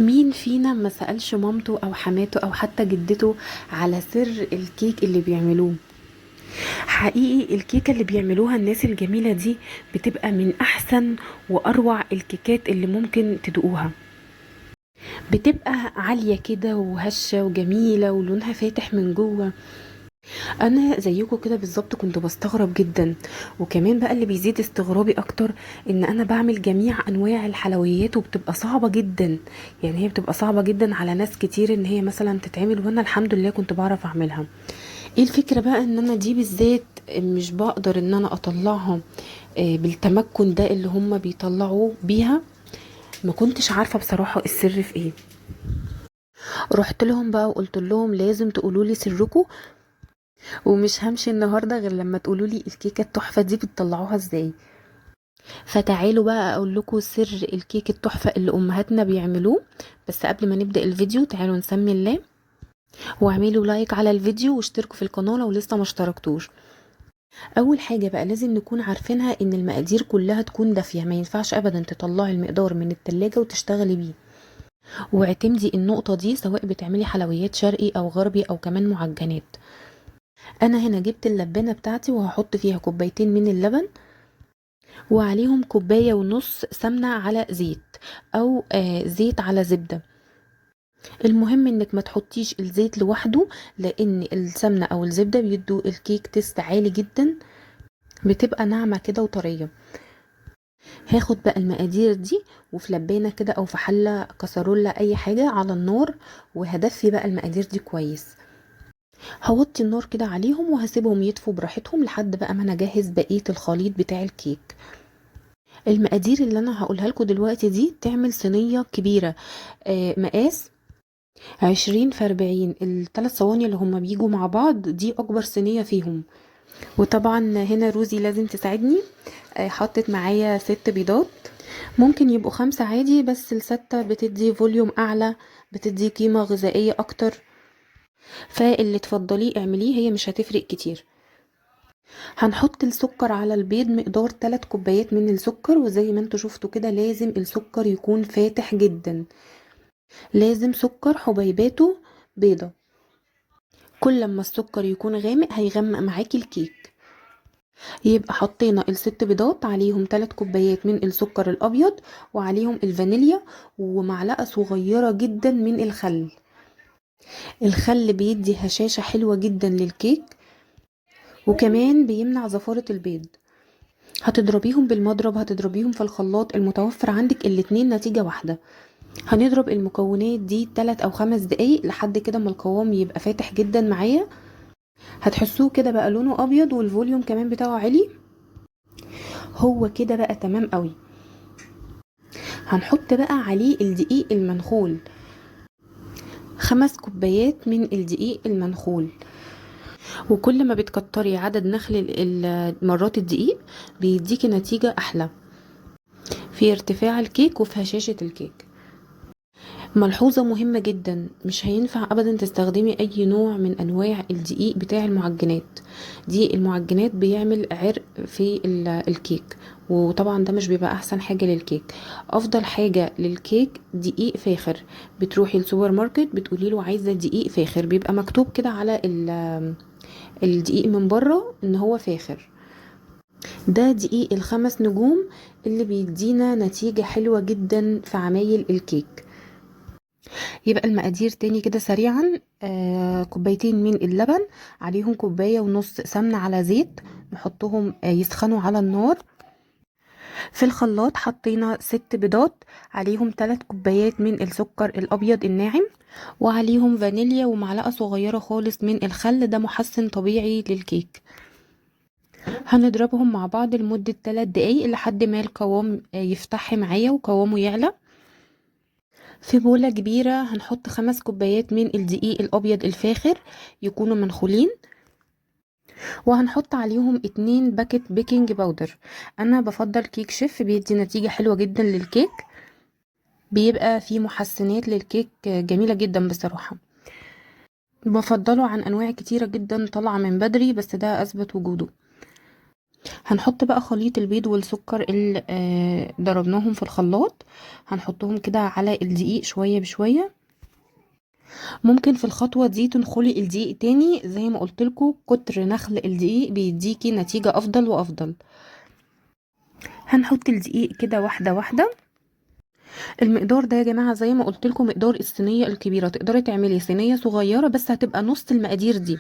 مين فينا ما سألش مامته أو حماته أو حتى جدته على سر الكيك اللي بيعملوه؟ حقيقي الكيكة اللي بيعملوها الناس الجميلة دي بتبقى من أحسن وأروع الكيكات اللي ممكن تدوقوها. بتبقى عالية كده وهشة وجميلة ولونها فاتح من جوه. أنا زيكم كده بالظبط كنت بستغرب جدا، وكمان بقى اللي بيزيد استغرابي أكتر إن أنا بعمل جميع أنواع الحلويات وبتبقى صعبة جدا، يعني هي بتبقى صعبة جدا على ناس كتير إن هي مثلا تتعمل، وأنا الحمد لله كنت بعرف أعملها. ايه الفكرة بقى ان انا دي بالذات مش بقدر ان انا اطلعها بالتمكن ده اللي هم بيطلعوا بيها. ما كنتش عارفة بصراحة السر في ايه. رحت لهم بقى وقلت لهم لازم تقولوا لي سركم، ومش همشي النهاردة غير لما تقولوا لي الكيكة التحفة دي بتطلعوها ازاي. فتعالوا بقى اقول لكم سر الكيك التحفة اللي امهاتنا بيعملوه. بس قبل ما نبدأ الفيديو تعالوا نسمي الله، واعملوا لايك على الفيديو واشتركوا في القناة لو لسه ما اشتركتوش. اول حاجة بقى لازم نكون عارفينها ان المقادير كلها تكون دافية، ما ينفعش ابدا تطلعي المقدار من التلاجة وتشتغلي بيه. واعتمدي النقطة دي سواء بتعملي حلويات شرقي او غربي او كمان معجنات. انا هنا جبت اللبانة بتاعتي وهحط فيها كوبايتين من اللبن، وعليهم كوباية ونص سمنة على زيت او زيت على زبدة. المهم انك ما تحطيش الزيت لوحده، لان السمنة او الزبدة بيدوا الكيك taste عالي جدا، بتبقى ناعمة كده وطرية. هاخد بقى المقادير دي وفي لبانة كده او في حلة كسرولة اي حاجة على النار، وهدفي بقى المقادير دي كويس. هوطي النار كده عليهم وهسيبهم يدفوا براحتهم لحد بقى ما انا اجهز بقية الخليط بتاع الكيك. المقادير اللي انا هقولها لكم دلوقتي دي تعمل صينية كبيرة، مقاس 20 في 40، الثلاث صواني اللي هما بيجوا مع بعض دي اكبر صينية فيهم. وطبعا هنا روزي لازم تساعدني، حطت معايا 6 بيضات، ممكن يبقوا 5 عادي، بس ال6 بتدي volume اعلى، بتدي قيمة غذائية اكتر، فاللي تفضليه اعمليه، هي مش هتفرق كتير. هنحط السكر على البيض مقدار 3 كوبايات من السكر، وزي ما انتوا شفتوا كده لازم السكر يكون فاتح جدا، لازم سكر حبيباته بيضة. كل ما السكر يكون غامق هيغمق معاكي الكيك. يبقى حطينا ال6 بيضات، عليهم 3 كوبايات من السكر الابيض، وعليهم الفانيليا، ومعلقة صغيرة جدا من الخل. الخل بيدي هشاشة حلوة جدا للكيك، وكمان بيمنع زفارة البيض. هتضربيهم بالمضرب، هتضربيهم في الخلاط، المتوفر عندك الاتنين نتيجة واحدة. هنضرب المكونات دي 3 او 5 دقايق لحد كده ما القوام يبقى فاتح جدا معايا. هتحسوه كده بقى لونه ابيض والفوليوم كمان بتاعه عالي، هو كده بقى تمام قوي. هنحط بقى عليه الدقيق المنخول، 5 كوبايات من الدقيق المنخول. وكل ما بتكتري عدد نخل مرات الدقيق بيديكي نتيجة احلى في ارتفاع الكيك وفي هشاشة الكيك. ملحوظة مهمة جدا، مش هينفع ابدا تستخدمي اي نوع من انواع الدقيق بتاع المعجنات دي. المعجنات بيعمل عرق في الكيك، وطبعا ده مش بيبقى احسن حاجة للكيك. افضل حاجة للكيك دقيق فاخر. بتروحي السوبر ماركت بتقولي له عايزة دقيق فاخر، بيبقى مكتوب كده على الدقيق من بره ان هو فاخر. ده دقيق ال5 نجوم اللي بيدينا نتيجة حلوة جدا في عمايل الكيك. يبقى المقادير تاني كده سريعا، كوبايتين من اللبن، عليهم كوباية ونص سمنة على زيت، نحطهم يسخنوا على النار. في الخلاط حطينا 6 بيضات، عليهم 3 كوبايات من السكر الأبيض الناعم، وعليهم فانيليا ومعلقة صغيرة خالص من الخل، ده محسن طبيعي للكيك. هنضربهم مع بعض لمدة 3 دقايق لحد ما القوام يفتح معايا وقوامه يعلى. في بولة كبيرة هنحط 5 كوبايات من الدقيق الأبيض الفاخر يكونوا منخولين، وهنحط عليهم 2 باكت baking powder. أنا بفضل كيك شيف، بيدي نتيجة حلوة جدا للكيك، بيبقى فيه محسنات للكيك جميلة جدا بصراحة. بفضله عن أنواع كتيرة جدا طالعة من بدري، بس ده أثبت وجوده. هنحط بقى خليط البيض والسكر اللي ضربناهم في الخلاط، هنحطهم كده على الدقيق شوية بشوية. ممكن في الخطوة دي تنخلي الدقيق تاني، زي ما قلتلكوا كتر نخل الدقيق بيديكي نتيجة افضل وافضل. هنحط الدقيق كده واحدة واحدة. المقدار ده يا جماعة زي ما قلتلكوا مقدار الصينية الكبيرة، تقدري تعملي صينية صغيرة بس هتبقى نص المقادير دي.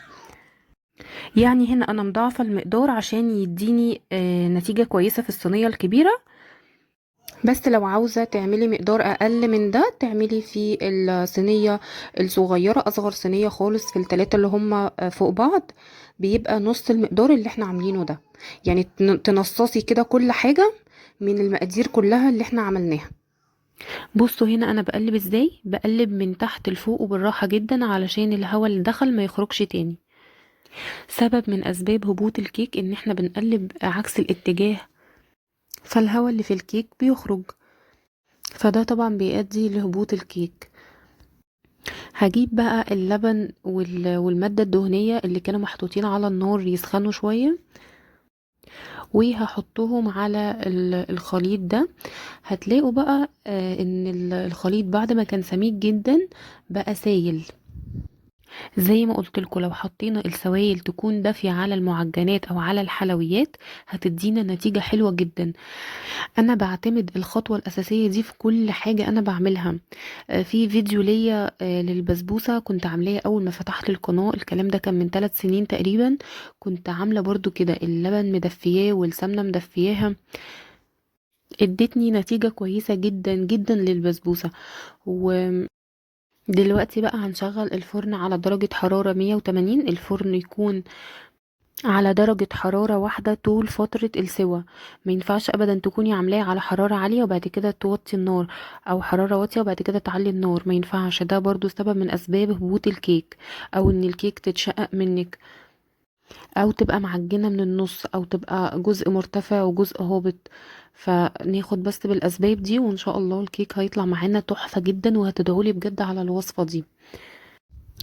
يعني هنا انا مضاعفة المقدار عشان يديني نتيجة كويسة في الصينية الكبيرة. بس لو عاوزة تعملي مقدار اقل من ده تعملي في الصينية الصغيرة، اصغر صينية خالص في التلاتة اللي هم فوق بعض، بيبقى نص المقدار اللي احنا عاملينه ده. يعني تنصصي كده كل حاجة من المقادير كلها اللي احنا عملناها. بصوا هنا انا بقلب ازاي، بقلب من تحت لفوق وبالراحة جدا علشان الهواء اللي دخل ما يخرجش تاني. سبب من اسباب هبوط الكيك ان احنا بنقلب عكس الاتجاه، فالهواء اللي في الكيك بيخرج، فده طبعا بيؤدي لهبوط الكيك. هجيب بقى اللبن والمادة الدهنية اللي كانوا محطوطين على النار يسخنوا شوية، وهحطهم على الخليط ده. هتلاقوا بقى ان الخليط بعد ما كان سميك جدا بقى سايل. زي ما قلت لكم لو حطينا السوائل تكون دافية على المعجنات او على الحلويات هتدينا نتيجة حلوة جدا. انا بعتمد الخطوة الاساسية دي في كل حاجة انا بعملها. في فيديو ليا للبسبوسة كنت عاملاه اول ما فتحت القناة، الكلام ده كان من 3 سنين تقريبا، كنت عاملة برضو كده اللبن مدفياه والسمنة مدفياها، ادتني نتيجة كويسة جدا جدا للبسبوسة. ودلوقتي بقى هنشغل الفرن على درجة حرارة 180، الفرن يكون على درجة حرارة واحدة طول فترة السوى، ما ينفعش ابدا تكوني عاملاه على حرارة عالية وبعد كده توطي النار، او حرارة واطية وبعد كده تعلي النار، ما ينفعش. ده برضو سبب من اسباب هبوط الكيك، او ان الكيك تتشقق منك، او تبقى معجنة من النص، او تبقى جزء مرتفع وجزء هابط. فناخد بس بالاسباب دي وان شاء الله الكيك هيطلع معانا تحفة جدا، وهتدعولي بجد على الوصفة دي.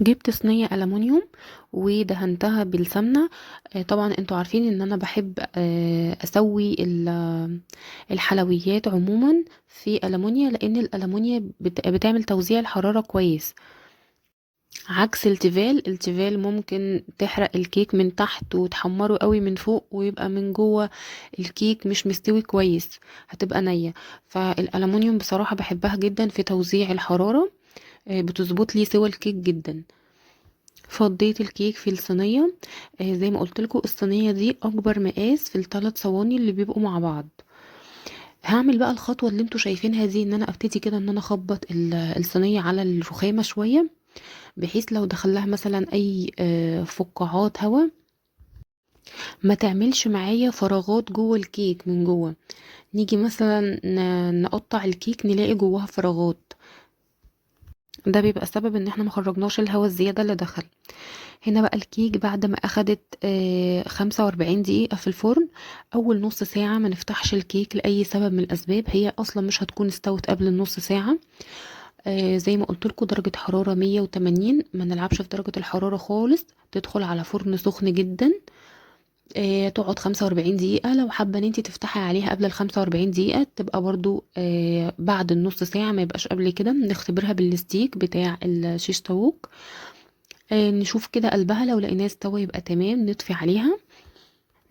جبت صينية ألمونيوم ودهنتها بالسمنة. طبعا انتوا عارفين ان انا بحب اسوي الحلويات عموما في ألمونيا، لان الألمونيا بتعمل توزيع الحرارة كويس، عكس التيفال. التيفال ممكن تحرق الكيك من تحت وتحمره قوي من فوق، ويبقى من جوه الكيك مش مستوي كويس، هتبقى نية. فالألمونيوم بصراحة بحبها جدا في توزيع الحرارة، بتظبط لي سوى الكيك جدا. فضيت الكيك في الصينية، زي ما قلت لكم الصينية دي اكبر مقاس في الثلاث صواني اللي بيبقوا مع بعض. هعمل بقى الخطوة اللي انتوا شايفينها دي، ان انا ابتدي كده ان انا اخبط الصينية على الرخامة شوية، بحيث لو دخلها مثلا اي فقاعات هواء ما تعملش معايا فراغات جوه الكيك من جوه. نيجي مثلا نقطع الكيك نلاقي جواها فراغات، ده بيبقى سبب ان احنا ما خرجناش الهواء الزيادة اللي دخل. هنا بقى الكيك بعد ما اخدت 45 دقيقة في الفرن، اول نص ساعة ما نفتحش الكيك لأي سبب من الاسباب، هي اصلا مش هتكون استوت قبل النص ساعة. زي ما قلت لكم درجة حرارة 180، ما نلعبش في درجة الحرارة خالص، تدخل على فرن سخن جدا، تقعد 45 دقيقة. لو حابة ان انتي تفتحي عليها قبل ال 45 دقيقة تبقى برضو بعد النص ساعة، ما يبقاش قبل كده. نختبرها بالستيك بتاع الشيش طاووق، نشوف كده قلبها، لو لقيناه استوى يبقى تمام، نطفي عليها،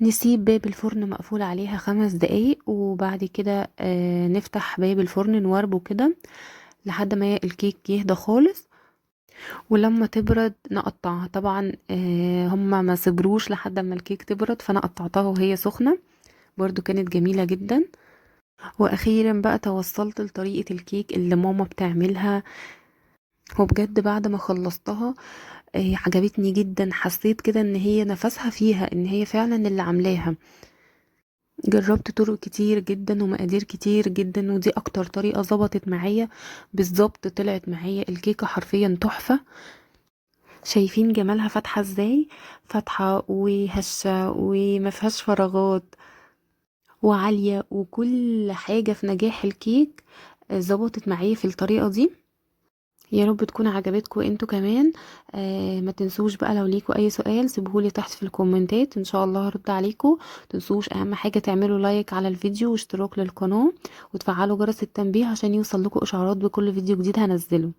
نسيب باب الفرن مقفول عليها 5 دقايق، وبعد كده نفتح باب الفرن نوربه كده لحد ما الكيك يهدى خالص، ولما تبرد نقطعها. طبعا هما ما صبروش لحد ما الكيك تبرد، فانا قطعتها وهي سخنة، برضو كانت جميلة جدا. واخيرا بقى توصلت لطريقة الكيك اللي ماما بتعملها، وبجد بعد ما خلصتها عجبتني جدا، حسيت كده ان هي نفسها فيها، ان هي فعلا اللي عاملاها. جربت طرق كتير جدا ومقادير كتير جدا، ودي اكتر طريقة ظبطت معايا بالظبط، طلعت معايا الكيكة حرفيا تحفة. شايفين جمالها فاتحة ازاي؟ فاتحة وهشة وما فيهاش فراغات وعالية، وكل حاجة في نجاح الكيك ظبطت معايا في الطريقة دي. يا رب تكون عجبتكم انتوا كمان. ما تنسوش بقى لو ليكوا اي سؤال سيبهولي تحت في الكومنتات، ان شاء الله هرد عليكم. تنسوش اهم حاجة تعملوا like على الفيديو واشتراك للقناة، وتفعلوا جرس التنبيه عشان يوصل لكم اشعارات بكل فيديو جديد هنزله.